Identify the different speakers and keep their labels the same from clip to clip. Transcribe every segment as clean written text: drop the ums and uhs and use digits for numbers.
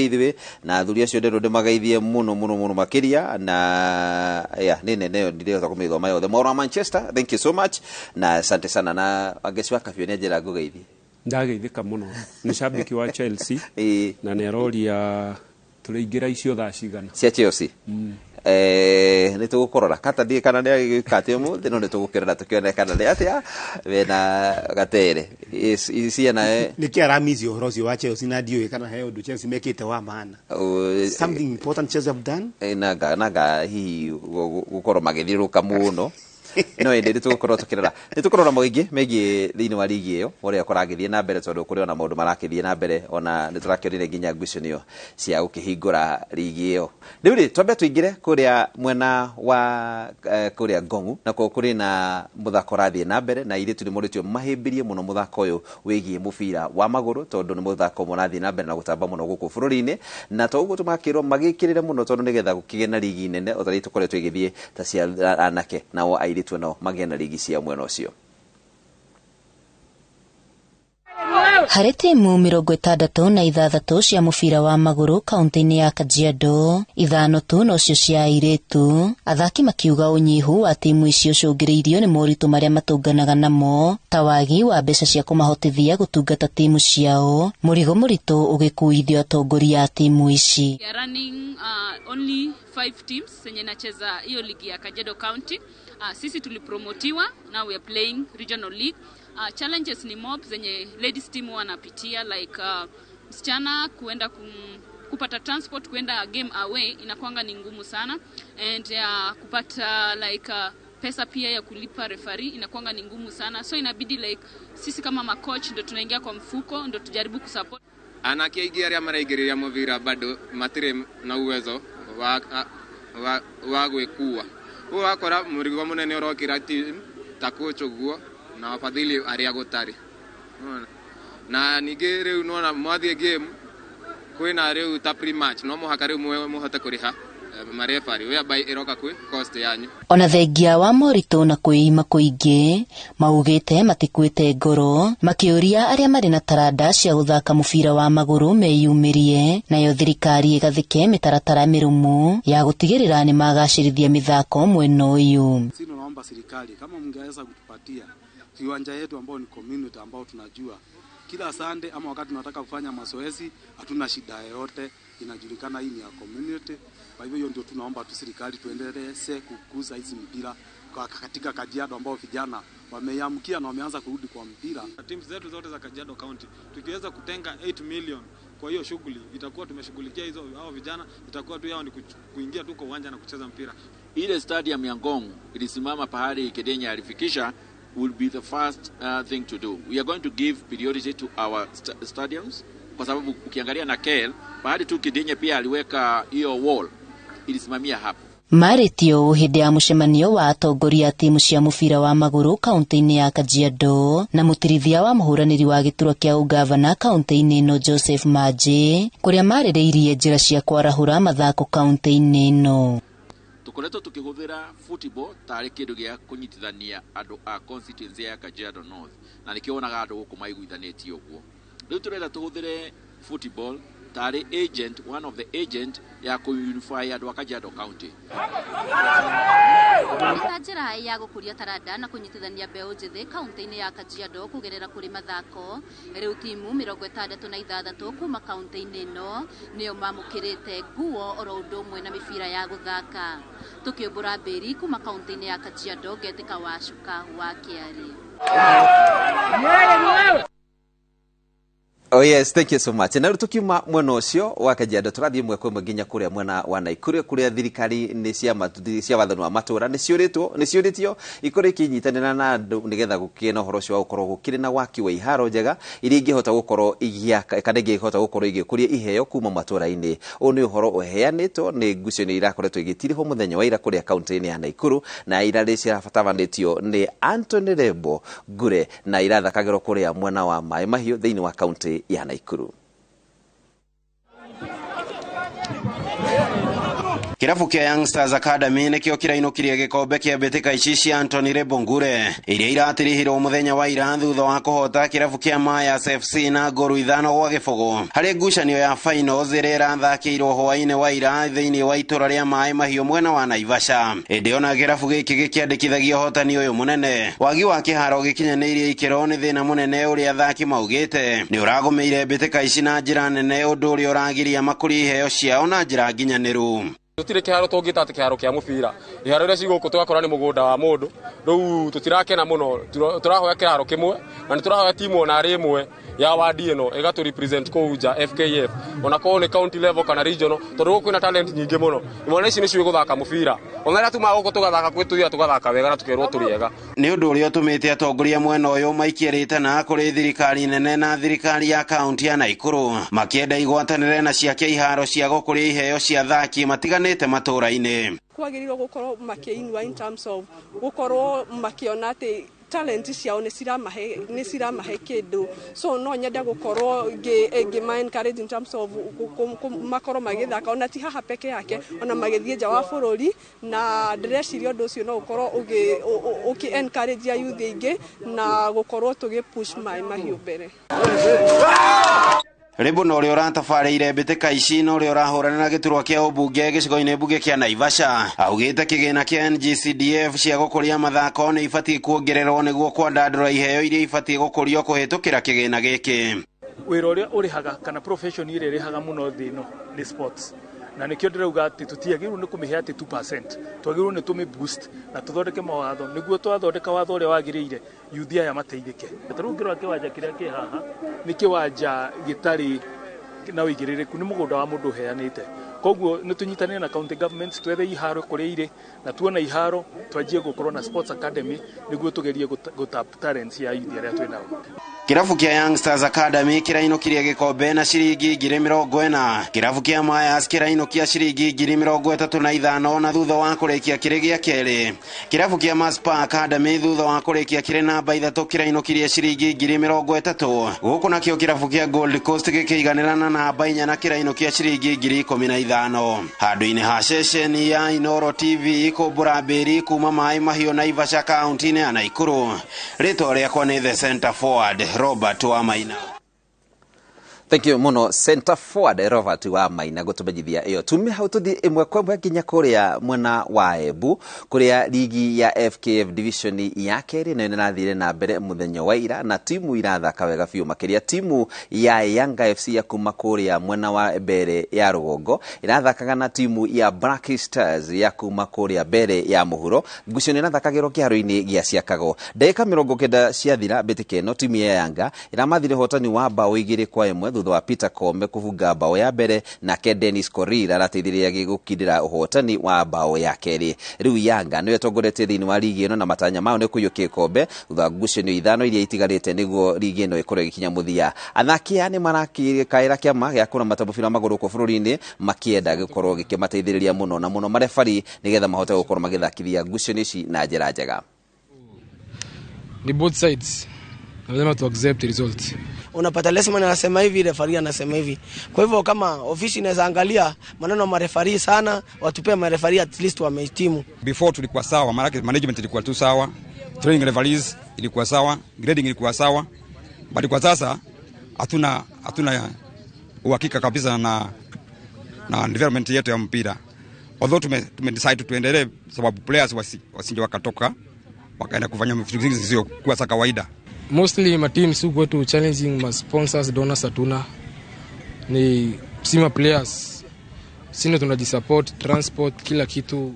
Speaker 1: ithuĩ na athuri acio nderwo ndĩmageithie mũno mũno mũno makĩria na ya nĩ nene ĩyo ndirĩhota kũmĩthoma yothe. Mauro wa Manchester, thank you so much na asante sana. Na Wangeci wa Kabiũ nĩ njĩra ngũgeithie.
Speaker 2: Ndageithĩka mũno, nĩ shabiki wa Chelsea. Na nĩ aroria tũrĩingĩra icio thaa cigana
Speaker 1: cia Chelsea. Nĩ tũgũkũrora kata ndiĩ kana nĩ agĩgĩka atĩa ũmũthĩ, no nĩ tũgũkĩrora tũkĩone kana nĩ atĩa wena gatere ciana.
Speaker 3: Nĩkĩ aramici ũhoro ũcio wa Chelsea na ndiũĩ kana he ũndũ Chelsea mekĩte wa maana, something important Chelsea have done?
Speaker 1: Nanga hihi gũkorwo magĩthiũrũrũka mũno, no ĩndĩ nĩ tũgũkorwo tũkĩrora, nĩ tũkũrora maingĩ megiĩ thĩinĩ wa rigi ĩyo ũrĩa kũragĩthiĩ na mbere, tondũ kũrĩ ona maũndũ marakĩthiĩ na mbere, ona nĩ tũrakĩonire nginya ngucanio cia gũkĩhingũra rigi ĩyo. Rĩu rĩ, twambe tũingĩre kũrĩa mwena wa kũrĩa Ngong'u, nakuo kũrĩ na mũthako ũrathiĩ na mbere, na airĩtu nĩ morĩtio mahĩmbĩrie mũno mũthako ũyũ wĩgiĩ mũbira wa magũrũ, tondũ nĩ mũthako ũmwe ũrathiĩ na mbere na gũtamba mũno gũkũ bũrũri-inĩ, na to ũguo tũmakĩrwo magĩkĩrĩre mũno, tondũ nĩgetha gũkĩgĩe na rigi nene o ta rĩrĩa tũkoretwo igĩthiĩ ta cia anake, nao airĩtu nao magĩe na rigi cia mwena ũcio.
Speaker 4: Harĩ timu 66 cia mũbira wa magũrũ kaunti-inĩ ya Kajiado, 5 tu nocio cia airĩtu. Athaki makiuga ũnyihu wa timu icio ũcũngĩrĩirio nĩ moritũ marĩa matũnganaga namo, ta wagi wa mbeca cia kũmahotithia gũtungata timu ciao, mũrigo mũritũ ũgĩkuithio atongoria a timu ici.
Speaker 5: We are running only 5 teams zenye nacheza hiyo ligi ya Kajiado County. Sisi tulipromotiwa, now we are playing regional league. Challenges ni mob zenye ladies team wanapitia, like msichana kuenda kupata transport kuenda game away inakuanga ni ngumu sana, and kupata like pesa pia ya kulipa referee inakuanga ni ngumu sana, so inabidi like sisi kama macoach ndo tunaingia kwa mfuko ndo tujaribu kusupport.
Speaker 6: Anake aingĩ arĩa maraingĩrĩria mũbira bado matirĩ na uwezo wa gwĩkua. Ũguo wakora mũrigo mũnene ũrokĩra team ta coach ũguo na wafadhili arĩa gũtarĩ. Unaona? Na ningĩ rĩu nĩwona mwathiĩ game kwĩna rĩu ta pre-match no mũhaka rĩu mũhote kũrĩha marefari whereby ĩroka kwĩ cost yanyu.
Speaker 4: Ona thengia wa moritũ na kwĩima kũingĩ, maugĩte matikuĩte ngoro, makĩũria arĩa marĩ na taranda cia gũthaka mũbira wa magũrũ meyumĩrie, nayo thirikari ĩgathĩke mĩtaratara mĩrũmu ya gũtigĩrĩra nĩ magacĩrithia mĩthako mwena ũyũ.
Speaker 7: Sisi tunaomba serikali kama mngeweza kutupatia viwanja yetu ambao ni community ambao tunajua kila Sunday ama wakati tunataka kufanya mazoezi hatuna shida yoyote, inajulikana hii ni ya community. Kwa hivyo hiyo ndio tunaomba tu serikali tuendeleze kukuza hizi mpira kwa katika Kajiado ambao vijana wameamkia na wameanza kurudi kwa mpira.
Speaker 8: Teams zetu zote za Kajiado County tukiweza kutenga 8 million kwa hiyo shughuli, itakuwa tumeshughulikia hizo hao vijana, itakuwa tu yao ni kuingia tu kwa uwanja na kucheza mpira.
Speaker 9: Ile stadium ya Ngong ilisimama pahali Kidenya alifikisha will be the first thing to do. We are going to give priority to our stadiums kwa sababu ukiangalia na KL pahali tu Kidenya pia aliweka hiyo wall ilisimamia hapo.
Speaker 4: Marĩtio hĩndĩ ya mũcemanio wa atongoria a timu cia mũbira wa magũrũ kaunti-inĩ ya Kajiado na mũtirithia wa mũhũranĩri wa gĩturwa kĩa ũgavana kaunti-inĩ ĩno Joseph Manji, kũrĩa marĩrĩirie njĩra cia kwarahũra mathako kaunti-inĩ ĩno.
Speaker 9: Tukoretwo tukĩhũthĩra football tarĩ kĩndũ gĩa kũnyitithania andũ a constituency ya Kajiado North, na nĩkĩo wonaga andũ gũkũ maiguithanĩtie ũguo. Rĩu tũrenda tũhũthĩre football tarĩ agent, one of the agent ya kũ-unify andũ a Kajiado County.
Speaker 5: Ta njĩra ya gũkũria taranda na kũnyitithania mbeũ njĩthĩ kaunti-inĩ ya Kajiado kũgerera kũrĩ mathako, rĩu timu 66 kuma kaunti-inĩ ĩno nĩo mamũkĩrĩte nguo oro ũndũ ũmwe na mĩbira ya gũthaka. Tũkĩũmbũra mbĩri kuma kaunti-inĩ ya Kajiado, ngetĩka wa Cuka wa Kĩarĩ.
Speaker 1: Oh yes, thank you so much. Na tukiuma mwena ũcio wa Kajiado tũrathiĩ ĩmwe kwa ĩmwe nginya kũrĩa mwena wa Naikuru, kũrĩa thirikari nĩ cia wathani wa matũra nĩ ciũrĩtio ikorwo ikĩnyitanĩra na andũ nĩgetha gũkĩe na ũhoro ũcio wa gũkorwo gũkĩrĩ na waki wa iharo njega iria ingĩhota gũkorwo igĩaka kana ingĩhota gũkorwo igĩkũria iheo kuma matũra-inĩ. Ũyũ nĩ ũhoro ũheanĩtwo nĩ ngucanio irakoretwo igĩtirihwo mũthenya wa ira kũrĩa kaunti-inĩ ya Naikuru, na ira ciratabanĩtio nĩ Anthony Rembo Ngure na irathakagĩrwo kũrĩa mwena wa Maĩ Mahiũ thĩinĩ wa kaunti ya Naikuru.
Speaker 10: Kĩrabu kĩa Young Stars Academy nĩkĩo kĩrainũkirie gĩkombe kĩa mbĩtĩka ici cia Anthony Rebongure iria iratirihirwo mũthenya wa ira thutha wa kũhota kĩrabu kĩa Mayas FC na ngoru 5-0 harĩ ngucanio ya finals ĩrĩa ĩrathakĩirwo hwaĩ-inĩ wa ira thĩinĩ wa itũra rĩa Maĩ Mahiũ mwena wa Naivasha. Ĩndĩ ona kĩrabu gĩkĩ gĩkĩandĩkithagia ũhotani ũyũ mũnene, wagi wa kĩharo gĩkinyanĩirie ikĩro nĩ thĩna mũnene ũrĩa athaki maugĩte nĩ ũragũmĩire mbĩtĩka ici na njĩra nene, ũndũ ũrĩa ũragiria makũrie iheo ciao na njĩra nginyanĩru.
Speaker 6: Tutire kiharo tũngĩta atĩ kĩharo kĩa mũbira, iharo iria cigũkũ tũgakora nĩ mũgũnda wa mũndũ, rĩu tũtirakena mũno, tũrahoya kĩharo kĩmwe na nĩ tũrahoya timu ona arĩ ĩmwe ya wadi ĩno ĩgatũ represent kũu nja FKF, ona korwo nĩ county level kana regional, tondũ gũkũ kwĩna talent nyingĩ mũno, imwana ici nĩciũĩ gũthaka mũbira, ona rĩrĩa tumaga gũkũ tũgathaka kwĩ tũthiaga tũgathaka wega na tũkerwo tũrĩ ega.
Speaker 10: Nĩ ũndũ ũrĩa ũtũmĩte atongoria mwena ũyũ maikie rĩtana kũrĩ thirikari nene na thirikari ya kaunti ya Naikuru makĩenda igwatanĩre na ciake iharo cia gũkũria iheo cia athaki matiganĩte matũra-inĩ.
Speaker 11: Kwagĩrĩirwo gũkorwo makĩinua in terms of gũkorwo makĩona atĩ talent ciao nĩ ciramahe kĩndũ, so no nyende gũkorwo ngĩma encourage in terms of makorwo magĩthaka ona ti haha peke yake, ona magĩthiĩ nja wa bũrũri, na ndĩreciria ũndũ ũcio no ũkorwo ũkĩ encourage youth aingĩ na gũkorwo tũgĩ push Maĩ Mahiũ mbere.
Speaker 10: Rĩmbu na ũrĩa ũratabarĩire mbĩtĩka ici na ũrĩa ũrahũrana na gĩturwa kĩa ũmbunge gĩcigo-inĩ mbunge kĩa Naivasha augĩte kĩgĩna kĩa NGCDF cia gũkũria mathako nĩ ibatiĩ kuongererwo nĩguo kwandandũra iheo iria ibatiĩ gũkũrio kũhĩtũkĩra kĩgĩna gĩkĩ.
Speaker 12: Wĩra ũrĩa ũrĩhaga kana profession ĩrĩa ĩrĩhaga mũno thĩ ĩno nĩ sports, na nĩkĩo ndĩrauga atĩ tũtiagĩrĩirwo nĩ kũmĩhe atĩ 2%, twagĩrĩirwo nĩ tũmĩ boost na tũthondeke mawatho nĩguo twathondeka watho ũrĩa wagĩrĩire youth aya mateithĩke. Ta rĩu ũngĩrora kĩwanja kĩrĩa kĩ haha nĩ kĩwanja gĩtarĩ na ũigĩrĩrĩku, nĩ mũgũnda wa mũndũ ũheanĩte, koguo nĩ tũnyitanĩre na county government twethe iharo kũrĩa irĩ, na tuona iharo twanjie gũkorwo na sports academy nĩguo tũgerie gũtap talents ya youth arĩa twĩ nao.
Speaker 10: Kĩrabu kĩa Young Stars Academy kĩrainũkirie gĩkombe na ciringi 40,000, kĩrabu kĩa Mayas kĩrainũkia ciringi 35,000 na thutha wa kũrĩkia kĩrĩ gĩa kerĩ. Kĩrabu kĩa Maspa Academy thutha wa kũrĩkia kĩrĩ namba 3 kĩrainũkirie ciringi 30,000, gũkũ nakĩo kĩrabu kĩa Gold Coast gĩkĩiganĩra na namba 4 na kĩrainũkia ciringi 15,000. Handũ-inĩ ha ceceni ya Inooro TV kũmbũra mbĩri kuma Maĩ Mahiũ Naivasha kaunti-inĩ ya Naikuru, rĩtwa rĩakwa nĩ The Center Forward Robert Wamaina.
Speaker 1: Thank you muno Center Forward Robert wa Maina gutumenyithia iyo tume hau tuthi imwe kwa imwe nginya kuria mwena wa Embu kuria ligi ya FKF division ya keri nayo nĩrathire na mbere muthenya wa ira na timu irathaka wega biũ makiria timu ya Yanga FC ya kuma kuria mwena wa mbere ya rugongo irathakaga na timu ya Black Stars ya kuma kuria mbere ya muhuro ngucanio irathakagĩrwo kĩharo-inĩ gĩa Ciakago. Ndagĩka 90 ciathira mbĩtĩka ĩno timu ya Yanga ĩramathire ũhotani wa bao 2-1 thutha wa Peter Kome kubunga bao ya mbere nake Dennis Korir arateithĩrĩria gũkindĩra ũhotani wa bao ya kerĩ. Rĩu Yanga nĩyo ĩtongoretie thĩinĩ wa ligi ĩno na matanya mao nĩ kũiyũkia gĩkombe thutha wa ngucanio 5 iria itigarĩte nĩguo ligi ĩno ĩkorwo ĩgĩkinya mũthia. Athaki aya nĩ marakĩkaĩra kĩama gĩa kũramata mũbira wa magũrũ gũkũ bũrũri-inĩ makĩenda gũkorwo gĩkĩmateithĩrĩria mũno na mũno marebari nĩgetha mahote gũkorwo magĩthakithia ngucanio ici na njĩra njega.
Speaker 13: Ni both sides lazima tu accept result.
Speaker 14: Unapata Lesman anasema hivi, referee anasema hivi. Kwa hivyo kama ofisi inaweza angalia maneno marefari sana, watupe marefari at least wamehitimu.
Speaker 15: Before tulikuwa sawa, maana management ilikuwa tu sawa, training referees ilikuwa sawa, grading ilikuwa sawa. But kwa sasa hatuna uhakika kabisa na development yetu ya mpira. Although tume decide tuendelee sababu players wasije wakatoka wakaenda kufanya vitu zingine zisizokuwa za kawaida.
Speaker 13: Mostly my teams who go to challenging my sponsors, donors hatuna. Ni sima players. Sino tunajisupport, transport, kila kitu.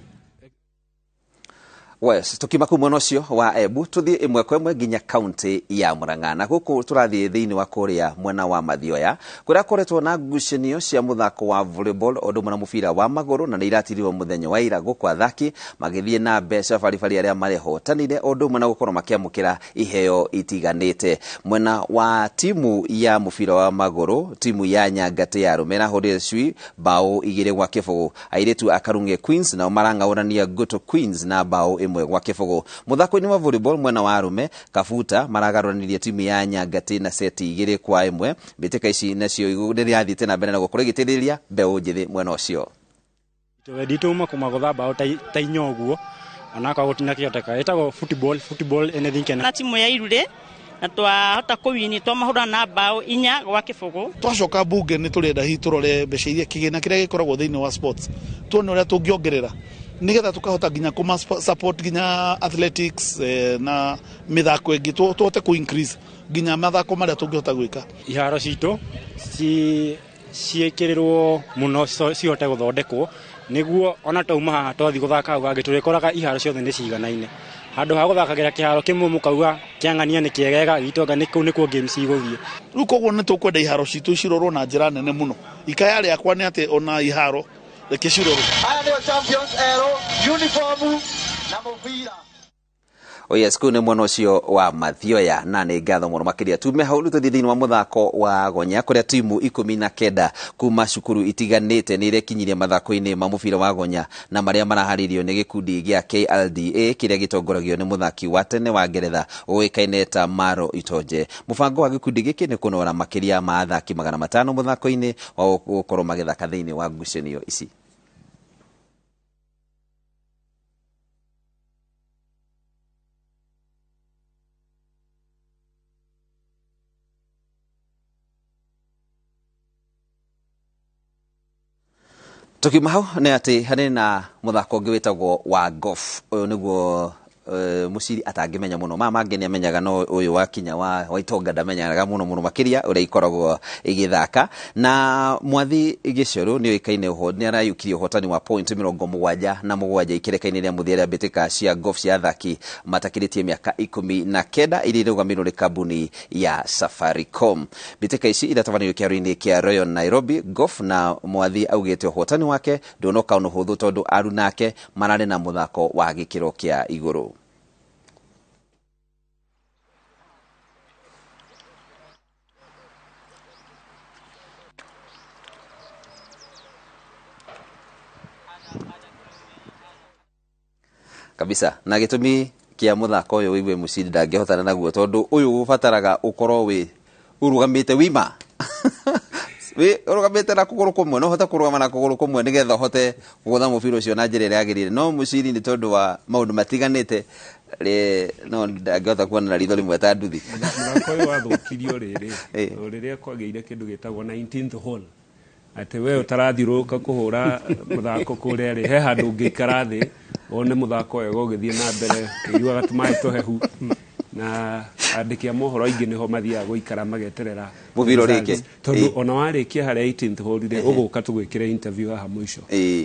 Speaker 1: Wes, tukimaku mwena ũcio wa Embu tuthie ĩmwe kwa ĩmwe nginya kaunti ya Murang'a na gũkũ tũrathiĩ thĩinĩ wa kũrĩa mwena wa Mathioya kũrĩa koretwo na ngucanio cia mũthako wa volleyball ũndũ ũmwe na mũbira wa magũrũ na nĩ iratirirwo mũthenya wa ira gũkũ athaki magĩthiĩ na mbeca baribari arĩa marehotanire ũndũ ũmwe na gũkorwo makĩamũkĩra iheo itiganĩte. Mwena wa timu ya mũbira wa magũrũ timu ya Nyangati ya arũme ĩrahũrire cui bao 2-0 airĩtu a Karunge Queens nao marang'aũrania Goto Queens na bao 1-0. Mũthako-inĩ wa volleyball mwena wa arume Kabuta maragarũranirie timu ya Nyangati na seti 2-1. Mbĩtĩka ici nacio nĩirathiĩte na mbere na gũkorwo igĩteithĩrĩria mbeũ njĩthĩ mwena ũcio.
Speaker 16: Twendi tuma kumagutha bao ta inya uguo onakorwo gũtinakĩhoteka ĩtagwo football, football anything can.
Speaker 17: Na timu ya Irure na twahota kũwini twamahũra na bao 4-0.
Speaker 18: Twacoka bunge nĩ tũrenda hihi tũrore mbeca iria kĩgĩna kĩrĩa gĩkoragwo thĩinĩ wa sports, tuone ũrĩa tũngĩongerera nĩgetha tũkahota nginya kũma support nginya athletics na mĩthako ĩngĩ, tũhote kũ increase nginya mathako marĩa tũngĩhota gwĩka.
Speaker 16: Iharo citũ ciĩkĩrĩrwo mũno cihote gũthondekwo nĩguo ona twauma haha twathiĩ gũthaka hau hangĩ tũrĩkoraga iharo ciothe nĩ ciganaine. Handũ ha gũthakagĩra kĩharo kĩmwe mũkauga kĩang'ania nĩ kĩegega gĩtonga nĩ kũu nĩkuo games igũthiĩ.
Speaker 18: Rĩu koguo nĩ tũkwenda iharo citũ cirorwo na njĩra nene mũno. Ikaya rĩakwa nĩ atĩ ona iharo reke cirorwo.
Speaker 19: Aya nĩo champions erũ, uniform na mũbira.
Speaker 1: Oh yes, kuu nĩ mwena ũcio wa Mathioya na nĩ ngatho mũno makĩria. Tume hau rĩu tũthiĩ thĩinĩ wa mũthako wa gonya kũrĩa timu 19 kuma cukuru itiganĩte nĩ irekinyirie mathako-inĩ ma mũbira wa gonya na marĩa maraharĩirio nĩ gĩkundi gĩa KLDA kĩrĩa gĩtongoragio nĩ mũthaki wa tene wa Ngeretha ũĩkaine ta Maro Itonje. Mũbango wa gĩkundi gĩkĩ nĩ kũnora makĩria ma athaki 500 mũthako-inĩ wa gũkorwo magĩthaka thĩinĩ wa ngucanio ici. Tukiuma hau nĩ atĩ harĩ na mũthako ũngĩ wĩtagwo wa golf. Ũyũ nĩguo mũciri atangĩmenya mũno, maya mangĩ nĩ amenyaga, no ũyũ wa kinya wa itonga ndamenyaga mũno mũno makĩria ũrĩa ikoragwo igĩthaka. Na Mwathi Gĩcerũ nĩ oĩkaine nĩ arayũkirie ũhotani wa point 77 ikereka-inĩ rĩa mũthia rĩa mbĩtĩka cia golf cia athaki matakĩrĩtie mĩaka 19 iria irũgamĩrĩirwo nĩ kambuni ya Safaricom. Mbĩtĩka ici iratabanĩrio kĩharo-inĩ kĩa Royal Nairobi Golf, na Mwathi augĩte ũhotani wake ndũnoka ũndũ hũthũ tondũ arunake mararĩ na mũthako wa gĩkĩro kĩa igũrũ. Kabisa na gĩtũmi kĩa mũthako ũyũ wĩigue mũcindi ndangĩhotana naguo tondũ ũyũ ũbataraga ũkorwo wĩ ũrũgamĩte wima wĩ ũrũgamĩte na kũgũrũ kũmwe, no ũhote kũrũgama na kũgũrũ kũmwe nĩgetha ũhote kũgũtha mũbira ũcio na njĩra ĩrĩa yagĩrĩire. No mũciri nĩ tondũ wa maũndũ matiganĩte no ndangĩhota kuona na ritho rĩmwe ta nduthi.
Speaker 2: Mũthako ũyũ wathũkirio rĩrĩ o rĩrĩa kwagĩire kĩndũ gĩtagwo 19th hole, atĩ we ũtarathiũrũrũka kũhũra mũthako kũrĩa rĩ, he handũ ũngĩikara thĩ wone mũthako wega ũgĩthiĩ na mbere ũkĩiguaga tũmaĩ tũhehu, na andĩki a mohoro aingĩ nĩho mathiaga gũikara mageterera
Speaker 1: mũbira ũrĩke,
Speaker 2: tondũ ona warĩkia harĩa 18th hole rĩ, ũgũka tũgwĩkĩre interview haha mũico.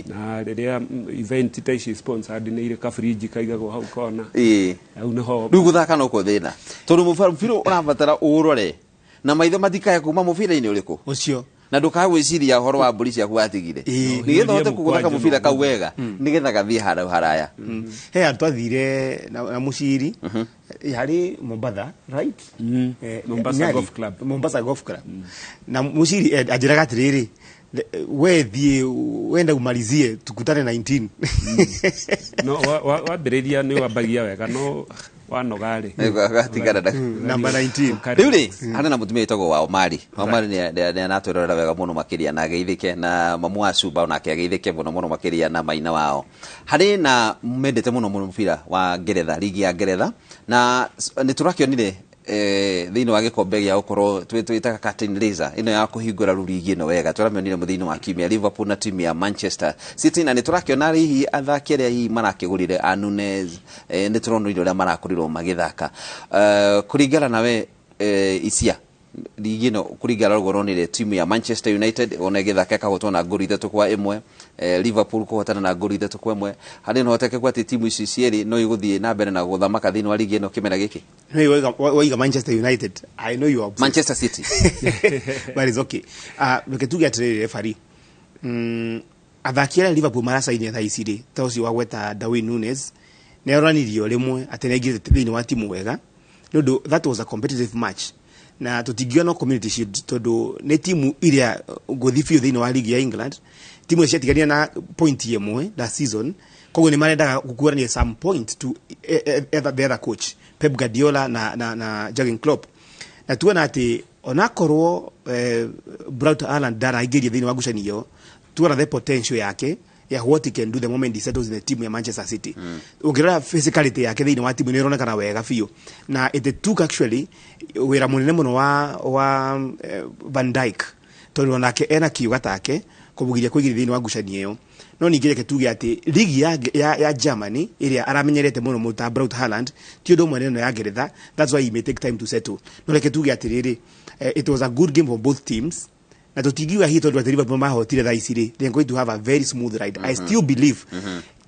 Speaker 2: Na rĩrĩa event ta ici sponsored nĩ irĩ kabrinji kaigagwo hau kona, hau nĩho
Speaker 1: rĩu gũthaka no kuo thĩna tondũ mũbira ũrabatara ũũrore na maitho matikae kuma mũbira-inĩ ũrĩkũ
Speaker 3: ũcio,
Speaker 1: na ndũkae gwĩciria ũhoro wa mbũri ciaku watigire, nĩgetha ũhote kũgũtha kamũbira kau wega nĩgetha gathiĩ handũ haraya.
Speaker 3: He handũ twathire na mũciri harĩ Mombatha, right?
Speaker 2: Mombasa Golf Club.
Speaker 3: Mombasa Golf Club. Na mũciri anjĩraga atĩrĩrĩ, we thiĩ wenda umalizie tukutane 19.
Speaker 2: No wambĩrĩria nĩ wambagia wega no wanoga rĩ
Speaker 1: gatigana na
Speaker 3: number 19.
Speaker 1: Rĩu rĩ harĩ na mũtumia wĩtagwo wa Omari. Omari nĩ anatwĩrorera wega mũno makĩria na ageithĩke, na mamu wa Cuba onake ageithĩke mũno mũno makĩria na maina wao. Harĩ na mendete mũno mũno mũbira wa Ngeretha, ligi ya Ngeretha, na nĩ tũrakĩonire thĩinĩ wa gĩkombe gĩa gũkorwo twĩtaga curtain raiser ĩno ya kũhingũra rurigi ĩno wega, tũramĩonire mũthia-inĩ wa kiumia Liverpool na timu ya Manchester City, na nĩ tũrakĩona hihi athaki arĩa hihi marakĩgũrire a Nunez, nĩ tũronire ũrĩa marakorirwo magĩthaka. Kũringana nawe Isia, ligi ĩno kũringana na ũguo ũronire timu ya Manchester United ona ĩgĩthaka ĩkahotwo na ngolu 3-1, Liverpool kũhotana na ngolu 3-1, harĩ na ũhotekeku atĩ timu ici cierĩ no igũthiĩ na mbere na gũthamaka thĩinĩ wa ligi ĩno kĩmera gĩkĩ?
Speaker 3: No, waiga Manchester United, I know you are obsessed.
Speaker 1: Manchester City.
Speaker 3: But it's okay. Reke tuge atĩrĩrĩ referee, athaki arĩa Liverpool maracaini thaa ici rĩ, ta ũcio wa gweta Darwin Nunez, nĩ aronanirio rĩmwe atĩ nĩ aingĩrĩte thĩinĩ wa timu wega, nĩ ũndũ that was a competitive match. Na tũtingiona Community Shield tondũ nĩ timu iria ngũthi biũ thĩinĩ wa ligi ya England, timu icio ciatiganire na point ĩmwe last season, koguo nĩ marendaga gũkuarania some point to the other coach Pep Guardiola na Jurgen Klopp. Na tuona atĩ onakorwo Braut Haaland ndaraingĩria thĩinĩ wa ngucanio, tuona the potential yake Ya what he can do the moment he settles in the team ya Manchester City. Ũngĩrora physicality yake thĩinĩ wa timu nĩ ĩronekana wega biũ, na it took actually wĩra mũnene mũno wa Van Dijk, tondũ onake ena kiuga take kũmũgiria kũingĩria thĩinĩ wa ngucanio ĩyo. No ningĩ reke tuge atĩ ligi ya Germany ĩrĩa aramenyerete mũno mũno ta Braut Haaland ti ũndũ ũmwe na ĩno ya Ngeretha. That's why he may take time to settle. No reke tuge atĩrĩrĩ, it was a good game for both teams, na tũtingiuga hihi tondũ atĩ Liverpool mahotire thaa ici rĩ, they are going to have a very smooth ride. I still believe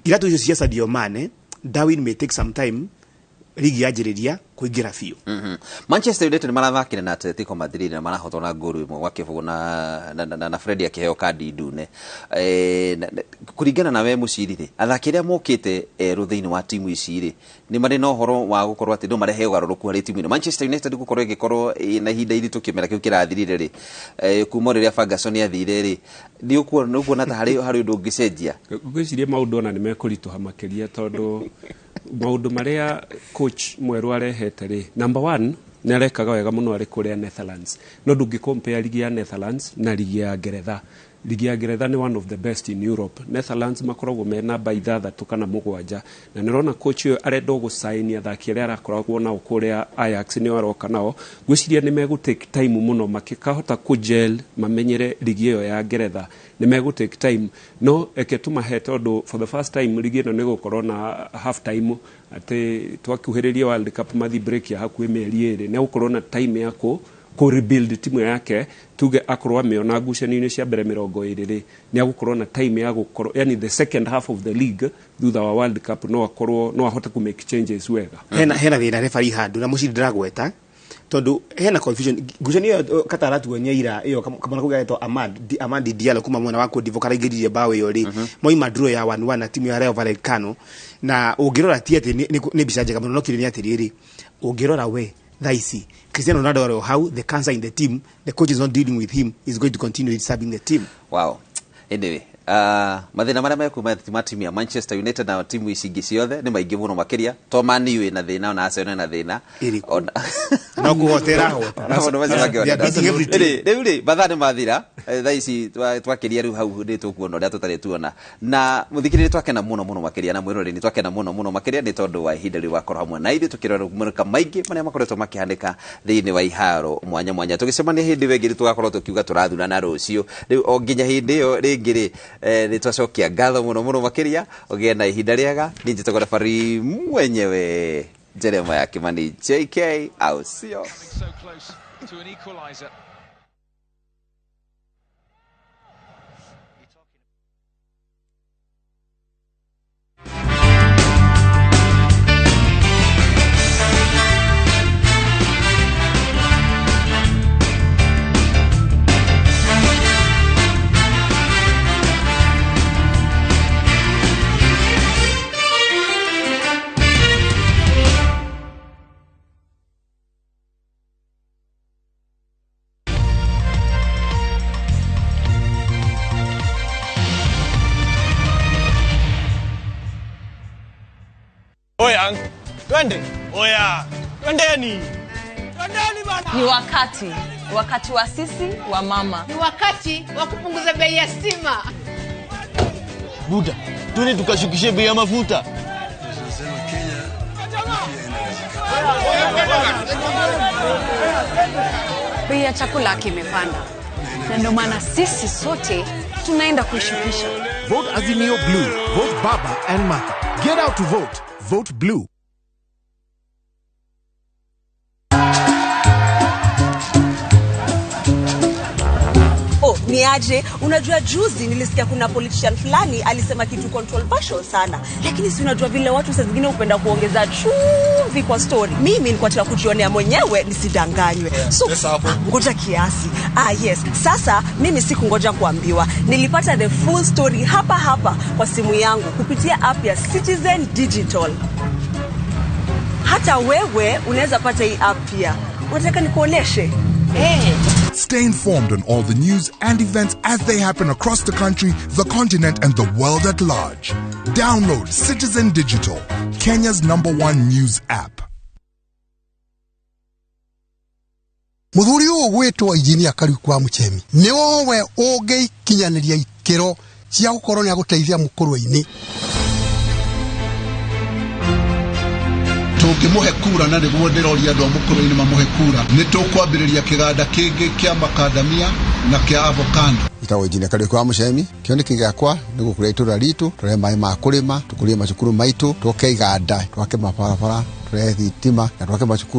Speaker 3: iratũ icio cia Sadio Mane, Darwin may take some time ligi yanjĩrĩria kũingĩra biũ.
Speaker 1: Manchester United marathakire na Atletico Madrid na marahotwo na ngolu 1-0 na Fred akĩheo kandi ndune. Kũringana na we mũciri rĩ, athaki arĩa mokĩte erũ thĩinĩ wa timu ici rĩ, nĩ marĩ na ũhoro wa gũkorwo atĩ no marehe ũgarũrũku harĩ timu ĩno Manchester United gũkorwo ĩgĩkorwo na ihinda iritũ kĩmera kĩu kĩrathirire rĩ, kuma rĩrĩa Ferguson athire rĩ, nĩ ũkuona ta harĩ ũndũ ũngĩcenjia?
Speaker 2: Ngwĩciria maũndũ ona nĩ mekũritũha makĩria, tondũ maũndũ marĩa coach mwerũ arehete rĩ, number one, nĩ arekaga wega mũno arĩ kũrĩa Netherlands, no ndũngĩ compare ligi ya Netherlands na ligi ya Ngeretha. Ligi ya Ngeretha nĩ one of the best in Europe. Netherlands makoragwo me namba 6 kana 7, na nĩrona coach ũyũ arenda gũcaini athaki arĩa arakoragwo nao kũrĩa Ajax nĩo aroka nao. Ngwĩciria nĩ megũ take time mũno makĩkahota kũgel mamenyere ligi ĩyo ya Ngeretha. Nĩ megũ take time, no eke tũmahe, tondũ for the first time ligi ĩno nĩ gũkorwo na half time, atĩ twakuhĩrĩria World Cup mathi break ya hakuhĩ mĩeri 2, nĩ gũkorwo na time ya kũ rebuild timu yake. Tuge akorwo amĩona ngucanio-inĩ cia mbere 20 rĩ, nĩ agũkorwo na time ya gũkorwo, yani the second half of the league thutha wa World Cup, no akorwo no ahote ku make changes wega.
Speaker 3: Hena thĩna referee handũ na mũciri ndĩragweta, tondũ hena confusion ngucanio ĩyo Qatar tuonia ira ĩyo kamwana kau getwo Amad Diallo kuma mwena wa Cote d'Ivoire karaingĩririe bao ĩyo rĩ, moima draw ya 1-1 na timu ya Rayo Vallecano. Na ũngĩrora ti atĩ nĩ mbica njega mũno, no kĩrĩ nĩ atĩrĩrĩ, ũngĩrora we thaa ici Cristiano Ronaldo arĩ o hau, the cancer in the team. The coach is not dealing with him, is going to continue disturbing the team.
Speaker 1: Wow. Anyway, mathĩna marĩa mekuma ma timu ya Manchester United na timu ici ingĩ ciothe nĩ maingĩ mũno makĩria, to Man U ĩna thĩna, ona Arsenal ĩna thĩna.
Speaker 3: Ĩrĩkũ?
Speaker 1: Ona
Speaker 3: No kũhotera hota.
Speaker 1: Ona maũndũ macio
Speaker 3: They are beating every team.
Speaker 1: Rĩu rĩ, mathaa nĩ mathira. Thaa ici twakĩria rĩu hau nĩ tũkuona ũrĩa tũtarĩ tuona. Na mũthikĩrĩria, twakena mũno mũno makĩria, na mwĩroreri nĩ twakena mũno mũno makĩria nĩ tondũ wa ihinda rĩu wakorwo hamwe na ithuĩ tũkĩrora mũrĩka maingĩ marĩa makoretwo makĩhanĩka thĩinĩ wa iharo mwanya mwanya. Tũgĩcemania hĩndĩ ĩyo ĩngĩ nĩ tũgakorwo tũkiuga tũrathurana rũciũ. Rĩu o nginya hĩndĩ ĩyo rĩngĩ rĩ, nĩ twacokia ngatho mũno mũno makĩria. Ũgĩe na ihinda rĩega. Niĩ njĩtagwo referee mwenyewe Jeremiah Kimani JK au sio?
Speaker 20: So close to an equaliser.
Speaker 21: Oya, twende. Oya, twendeni. Twendeni bana.
Speaker 22: Ni wakati wa sisi wa mama.
Speaker 23: Ni wakati wa kupunguza bei ya stima.
Speaker 21: Buda, twende tukashukishe bei ya mafuta.
Speaker 24: Tunasema Kenya pia inawezekana.
Speaker 25: Bei ya chakula kimepanda, na ndio maana sisi sote tunaenda kuishukisha.
Speaker 26: Vote Azimio Blue. Vote Baba and Martha. Get out to vote. Vote Blue.
Speaker 27: Oh, ni aje? Unajua juzi nilisikia kuna politician fulani alisema kitu controversial sana. Lakini si unajua vile watu saa zingine hupenda kuongeza chumvi kwa story. Mimi nilikuwa nataka kujionea mwenyewe nisidanganywe. So, ngoja kiasi. Ah, yes. Sasa mimi sikungoja kuambiwa. Nilipata the full story hapa hapa kwa simu yangu kupitia app ya Citizen Digital. Hata wewe unaweza pata hii app pia. Unataka nikuoneshe? Hey.
Speaker 28: Stay informed on all the news and events as they happen across the country, the continent, and the world at large. Download Citizen Digital, Kenya's number one news app.
Speaker 29: Muthuri ũyũ gwĩtwo injinia Kariuki wa Muchemi nĩ wowe ũngĩikinyanĩria ikĩro
Speaker 4: Cia gũkorwo nĩ agũteithia mũkũrwe-inĩ.
Speaker 5: Tũngĩmũhe kura, na nĩguo ndĩroria andũ a Mũkũrwe-inĩ mamũhe kura, nĩ tũkwambĩrĩria kĩganda kĩngĩ kĩa makandamia na kĩa avocado.
Speaker 6: Njĩtagwo Injinia Kariũki wa Mũcemi. Kĩoneki gĩakwa nĩ gũkũria itũra ritũ, tũrehe maĩ ma kũrĩma, tũkũrie macukuru maitũ, twake iganda, twake mabarabara, tũrehe thitima na twake macukuru.